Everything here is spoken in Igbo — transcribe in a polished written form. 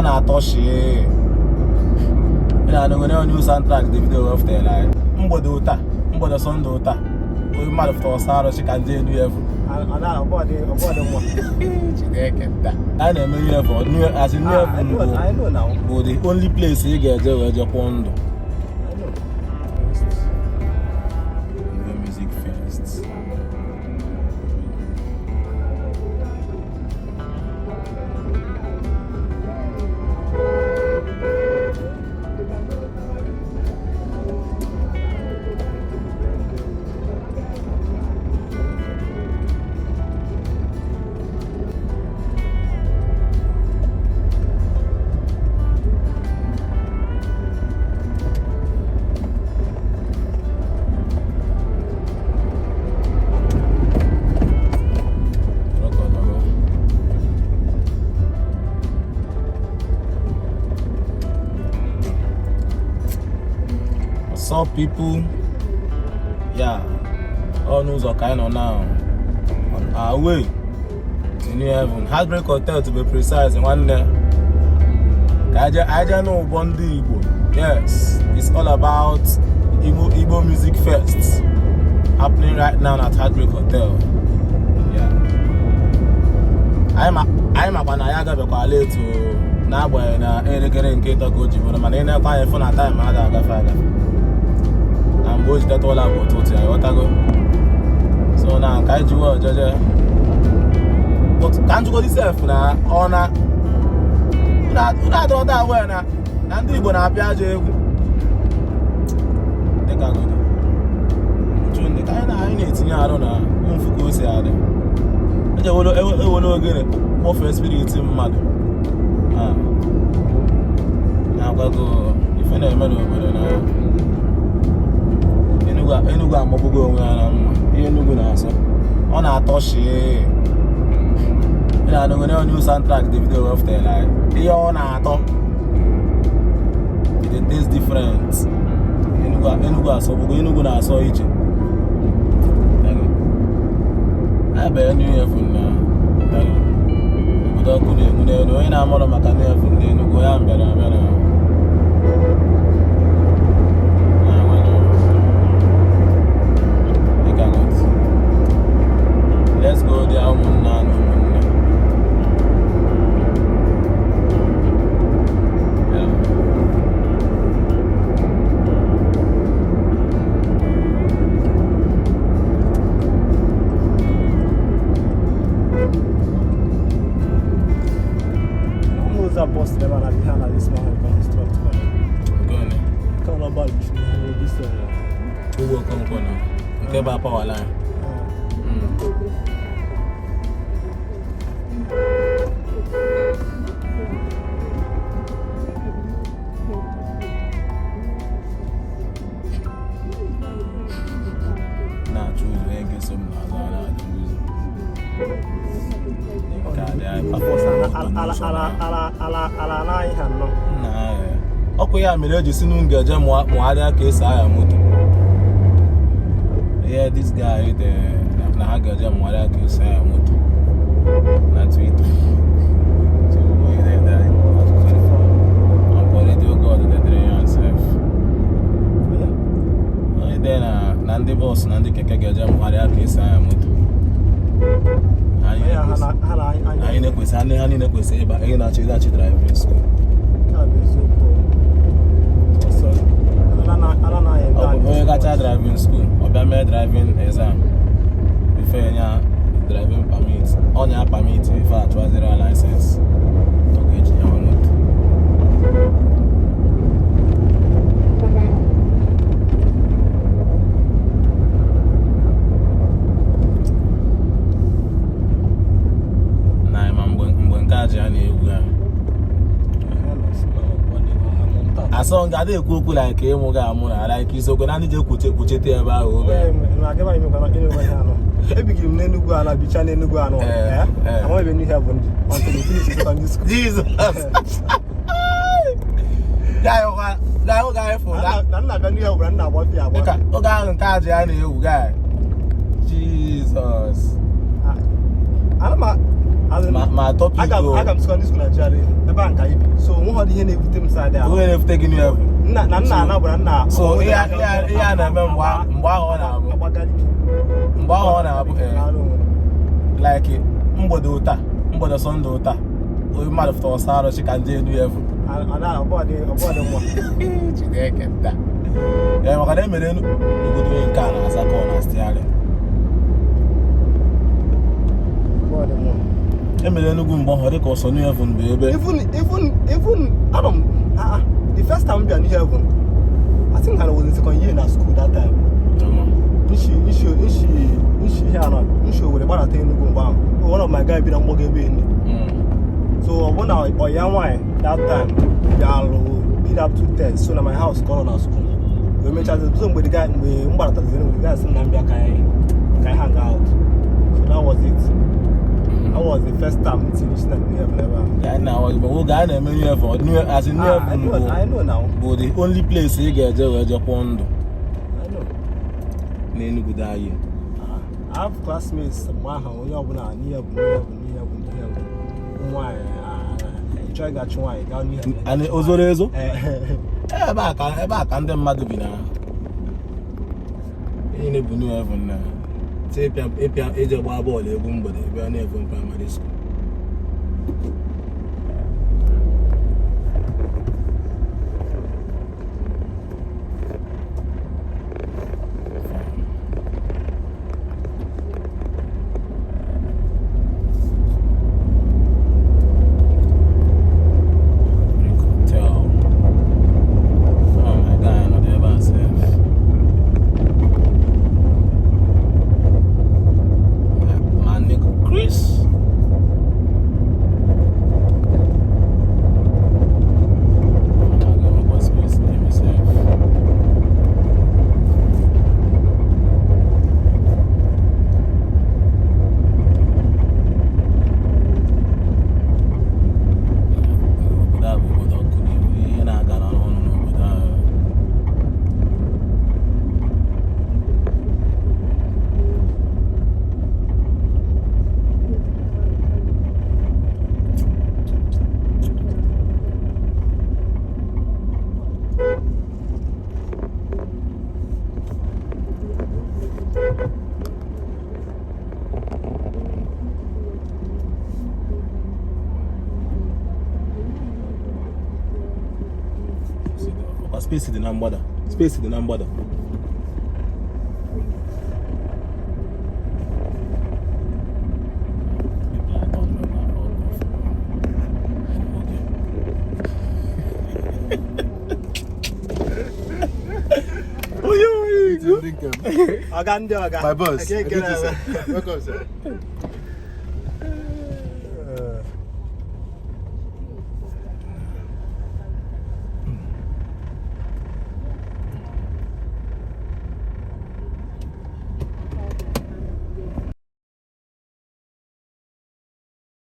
Ọ na-atọ shii. Ị na-anụgo new soundtrack Davido wepụtara anyị mgbede ụta, mgbede Sunday ụta, onye mmadụ fụta ọsọ arụsị ka ndị enu evu. Chineke nta. Anyị na-eme New Haven, as in New Haven bụ the only place ị ga-eje wee je kwụọ ndụ. Igbo Music Fest. What's up, people? Yeah, ọnụ ụzọ ka anyị nọ now, on our way to New Haven, Heartbreak Hotel to be precise. Nwanne, ka anyị jee n'ụgbọ ndị Igbo. Yes, it's all about Igbo Music Fest happening right now at Heartbreak Hotel. Yeah. Anyị makwa na ya agabekwa late o, n'agbanyeghị na elekere nke 3 ka o ji bụrụ, mana ị na-ekwe anyị fụ na time ada agafe agafe na mgbe o ji teta ụla bụ ụtụtụ ya, ịghọtago? So na ka anyị ji wee jeje. But ka njụgodi sef, na ọ na unu adọrọta awee na ndị Igbo na-apịa ajọ egwu dịka godo uchu ndị ka anyị na anyị na-etinye arụ na mfu ka o si adị eji ewere ogene kpọfee spirit mmadụ. Ah. Na-agwago ife na-eme n'obodo na Enugu amagbugo onwe ya na mma. Ihe Enugu na-asọ, ọ na-atọ shii. Ị na-anụgo new soundtrack Davido wepụtara anyị, ihe ọ na-atọ, it dey taste different. Enugu asọgbugo, Enugu na-asọ iche. Anyị banye New Haven na obodo ọkụ na-enwu n'elu. Onye na-amarọ maka New Haven n'Enugu ya mbịara abịa na na-enwere dịka got. Let's go there, ụmụnna na ụmụnne. Yeah. Ụzọ bus ebe a na-abịa na this man construct. Nke one? Nke ọ na this Ugbo Okonkwo na nke bụ power line. Na-achọ ụzọ onye ga-eso m n'azụ, a na-achọ ụzọ nke a dị anyị bus ala ala ala ala ala anaghị ha nnọọ. Nna ya, ọkụ ya mere eji si n'ụ ga-eje mụgharịa ka esi aya moto. Ihe this guy dị na ha ga-eje mụgharịa ka esi aya moto na Twitter. So, onye na-ede akpọ Radio God dedere ya sef. Onye dị na ndị bus na ndị keke ga-eje mụgharịa ka esi aya moto. Anyị Ha na ha na anyị na-ekwesị, ha niile kwesịrị ịba ihe na-achọ ịdachi driving school. Nke a bụ eziokwu. Ọsọ ala na Ọ bụ onye gacha driving school, ọ bịa mee driving exam before ya driving permit, ọ nya permit before achụaziri ya license ọ ga-eji nyawa moto. Na ma mgbe nke a ji ya na-egwu ya asọ nga ada ekwu okwu like ịmụ ga amụ na like isokwe na ndị ji ekwuche kwuchete ebe ahụ oge. Ebigiri m n'Enugu ala, bicha n'Enugu anọ. Eh. Amaghị ebe New Haven dị until we finish secondary school. Jesus. Guy, guy, oge anyị fụ Na nna bịa New Haven na nna agbafe agba. Dịka oge ahụ nke aja ya na-ewu, guy. Jesus. Ana m Ma topic aga m o. aga m secondary school na GRA ebe a nka ibi, so Onweghị ihe na-ebute m side ahụ. Onye na-efute gị New Haven. Nna na nna ana gwara nna. So ihe a na-eme mgbe ahụ ọ na-abụ Agbagaliki. mgbe ahụ ọ na-abụ like mgbede ụta, mgbede Sunday ụta, onye mmadụ fụta ọsọ arụsị ka ndị New Haven. Ọbọdị nwa. Chineke nta. Ee, maka na emere n'ogodo onye nke a na-asa ka ọ na steering. Ọbọdị nwa. Emere Enugu mgbe ọhụrụ dịka ọsọ New Haven bụ ebe. Even anọ m the first time m bịa New Haven, I think I was in second year na school that time. Nshi nshi nshi nshi ihe anọ nshi Owerri gbadata Enugu mgbe ahụ. One of my guy bi na mgbago ebe enyi. So ọ bụ na ọya nwaanyị that time bịalụ did aptitude test, so na my house ka ọ nọ na school. Wee mechazi, so mgbe the guy, mgbe m gbadataziri Enugu, the guy sị m na m bịa ka anyị hang out. So that was it. That was the first time m tiri isi na New Haven ebe ahụ. Ya na ọ bụ oge a na-eme New Haven, New as in New Ah, I Haven know, bụ I know now. bụ the only place ị ga-eje wee je kwụọ ndụ I know. n'Enugu dị anyị. I have classmates mgbe ahụ, onye ọbụla New Haven, New Haven, New Haven, New Haven. Ụmụ nwaanyị, ị chọọ ịga chụ nwaanyị, gaa New Haven. Anyị o zoro ezo? Eh, Ebe a ka ndị mmadụ bi na ihe na-ebu New Haven na ti ịpịa ije gbaa bọọlụ egwu mgbede ebe New Haven Primary School. Drink hotel. Oh my God, I know the ebe sef. My nigga Chris. I got my boy space name myself. Obodo a bụ obodo ọkụ na-ewu, ihe na-aga n'ọnụ n'obodo ahụ. Ọkwa space dị na mgbada, space dị na mgbada. People are done with that all off. Okay. Ọga ndị ọga. My boss. Eke ekele Good to ebe. see. Welcome, sir.